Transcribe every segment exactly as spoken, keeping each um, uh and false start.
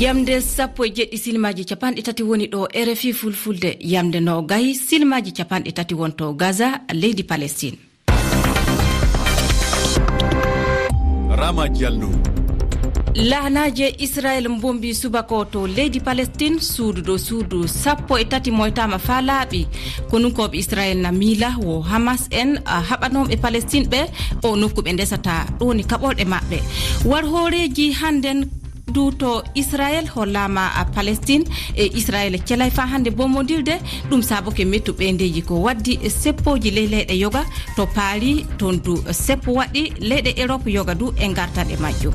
Yamde sappo e jeɗɗi silmaaji capanɗe tati woni ɗo R F I Fulfulde, yamde noogay silmaaji capanɗe tati won to Gaza, leydi Palestine. Rama Diallo. Lahnaaje Israel mbombi subaka o to leydi Palestine, suudu dow suudu sappo e tati moytaama faa laaɓi. Konunkooɓe Israel na miila wo Hamas en, a, haɓanooɓe Palestine ɓe o nokku ɓe ndesata, ɗo woni kaɓorɗe maɓɓe. War hooreeji hannden du to Israel hollaama a Palestine e Israel celay faa hannde bommondirde, ɗum saaboke mettu ɓeyndeeji ko waddi seppooji ley leyɗe yoga to Paris, toon du seppo waɗi leyɗe Europe yoga du e ngartan e majjum.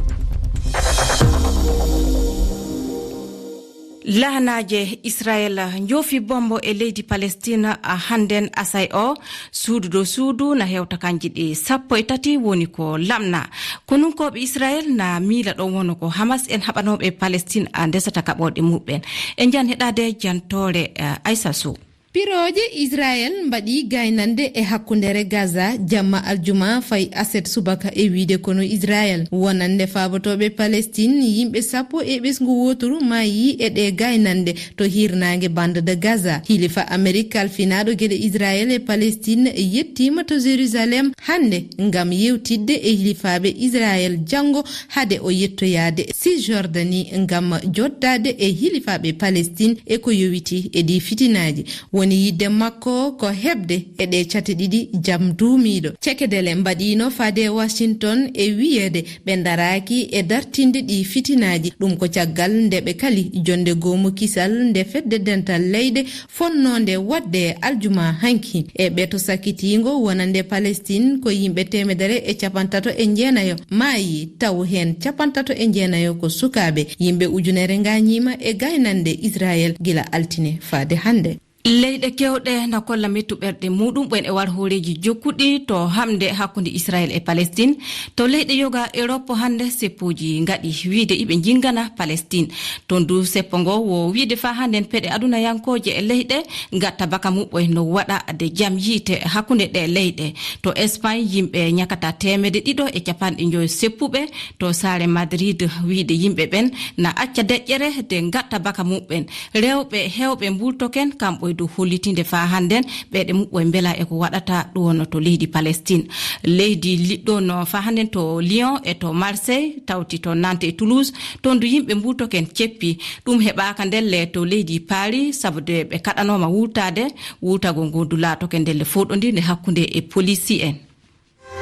Lahnaaje Israel njoofi bombo e leydi Palestine, a, hannden asay o, suudu dow suudu na hewta kanji ɗi sappo e tati woni ko lamna. Konunkooɓe Israel na miila ɗon wono ko Hamas en haɓanooɓe Palestine a ndesata kaɓorɗe muɓɓen. E njan heɗaade jantoore, eh, Aissa Sow. Pirooje Israel mbaɗi gaynande e hakkundere Gaza jamma aljuma fay aset subaka e wiide kono Israel wonande faabotooɓe Palestine yimɓe sappo e ɓesngu wooturu maayi e ɗe gaynande to hirnaange bande de Gaza. Hilifa Amerik kalfinaaɗo geɗe Israel e Palestine yettiima to Jerusalem hannde ngam yewtidde e hilifaaɓe Israel janngo hade o yettoyaade Cisjordanie ngam jottaade e hilifaaɓe Palestine e ko yowiti e ɗi fitinaaji. Woni yidde makko ko heɓde e ɗe cate ɗiɗi jam duumiiɗo. Cekedele mbaɗiino faade Washington e wiyeede ɓe ndaraaki e dartinde ɗi fitinaaji. Ɗum ko caggal nde ɓe kali jonnde goomu kisal nde fedde dental leyɗe fonnoonde waɗde aljuma hanki. E ɓeto sakkitiingo wonande Palestine ko yimɓe teemedere e capantato e njeenayo maayi, taw heen capantato e njeenayo ko sukaaɓe. Yimɓe ujunere ngaañiima e gaynande Israel gila altine faade hannde. Leyɗe keewɗe na kolla mettu ɓerɗe muuɗum ɓen e war hooreeji jokkuɗi to hamnde hakkunde Israel e Palestine. To leyɗe yoga Europe hannde seppuuji ngaɗi wiide iɓe njingana Palestine. Toon du seppo ngo wo wiide faa hannden peɗe adunayankooje e leyɗe ngatta baka muɓɓoy no waɗa de jam yiite hakkunde ɗe leyɗe. To Espagne yimɓe ñakata teemedde ɗiɗo e capanɗe njoyo seppuɓe to saare Madrid wiide yimɓe ɓen na acca deƴƴere de ngatta baka muɓɓen. Rewɓe heewɓe mbultoken kamɓoy dow hollitinde faa hannden ɓeeɗe muɓɓoy mbela e ko waɗata ɗum wonno to leydi Palestine. Leydi liɗɗo no faa hannden to Lyon e to Marseille, tawti to Nantes e Toulouse, toon du yimɓe mbultoken ceppi. Ɗum heɓaaka ndelle to leydi Paris, sabu de ɓe kaɗanooma wultaade, wultagol ngol du laatoke ndelle fowɗondirde hakkunde e polisi en.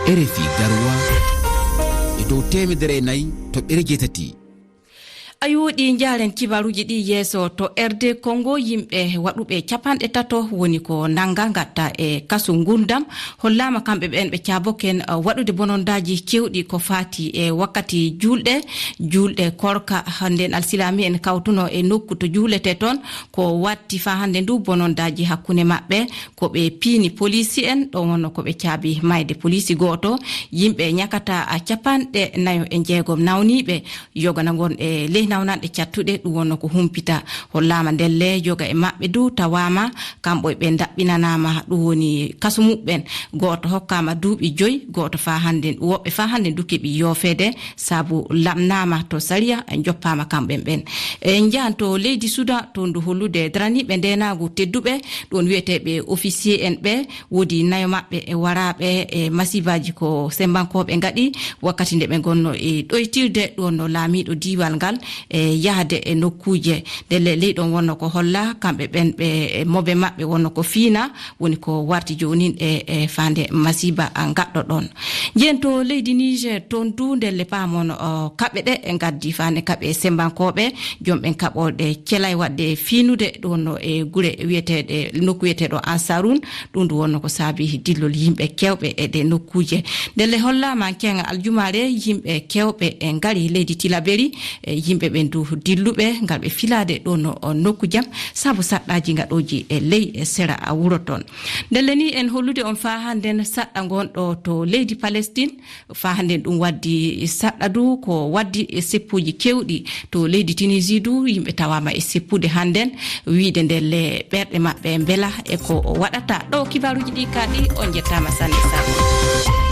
R F I Garoua e dow teemedere e nayi toɓɓere jeetati. A yooɗi njaaren kibaruuji ɗi yeeso. To R D Congo, yimɓe waɗuɓe capanɗe tato woni ko nannga ngatta e kasu ngurdam. Hollaama kamɓe ɓeen ɓe caaboken, uh, waɗude bonondaaji cewɗi ko faati e wakkati juulɗe, juulɗe korka. Hannden alsilaami en kawtuno e nokku to juulete toon, ko watti faa hannde ndu bonondaaji hakkunde maɓɓe. Ko ɓe piini poliisi en, ɗo wonno ko ɓe caabi mayde poliisi gooto. Yimɓe ñakata a capanɗe nayo e jeegom nawniiɓe, yogana ngon e ley nawnanɗe cattuɗe, ɗum wonno ko humpita. Hollaama ndelle yoga e maɓɓe du tawaama, kamɓe ɓe ndaɓɓinanaama, ɗum woni kasu muɓɓen. Gooto hokkaama duuɓi joyi, gooto faa hannde, woɓɓe faa hannde du keɓi yoofeede, sabu lamnaama to sariya, joppaama kamɓe ɓen. E njahan to leydi Sudan, to ndu hollude daraniiɓe ndeenaagu tedduɓe, ɗon wiyeteeɓe officier en ɓe, woodi nayo maɓɓe e waraaɓe e masibaaji ko sembankooɓe ngaɗi wakkati nde ɓe ngonno e ɗoytirde ɗon no laamiiɗo diiwal ngal e yahde e nokkuuje. Ndelle ley ɗon wonno ko holla kamɓe ɓen ɓe e moɓe maɓɓe wonno ko fiina woni ko warti joonin e, e faande masiba ngaɗɗo ɗon. Njen to leydi Niger, toon du ndelle paamon, o, kaɓe ɗe e ngaddi faande kaɓe sembankooɓe, joom ɓen kaɓorɗe celay waɗde fiinude ɗon no e gure wiyeteeɗe, nokku wiyeteeɗo Ansarun, ɗum du wonno ko saabi dillol yimɓe kewɓe e ɗe nokkuuje. Ndelle hollaama keŋa aljumaare yimɓe kewɓe e ngari leydi Tilaberi, e yimɓe ɓen du dilluɓe ngal ɓe filaade ɗon no o nokku jam, sabu saɗɗaaji ngaɗooji e ley e sera a wuro toon. Ndelle ni en hollude on faa hannden saɗɗa ngonɗo to leydi Palestine, faa hannden ɗum waddi saɗɗa du ko waddi e seppuuji kewɗi. To leydi Tunisie du yimɓe tawaama e seppude hannden, wiide ndelle ɓerɗe maɓɓe mbela e ko o waɗata. Ɗo kibaaruuji ɗi kaaɗi, on njettaama sanne sanne.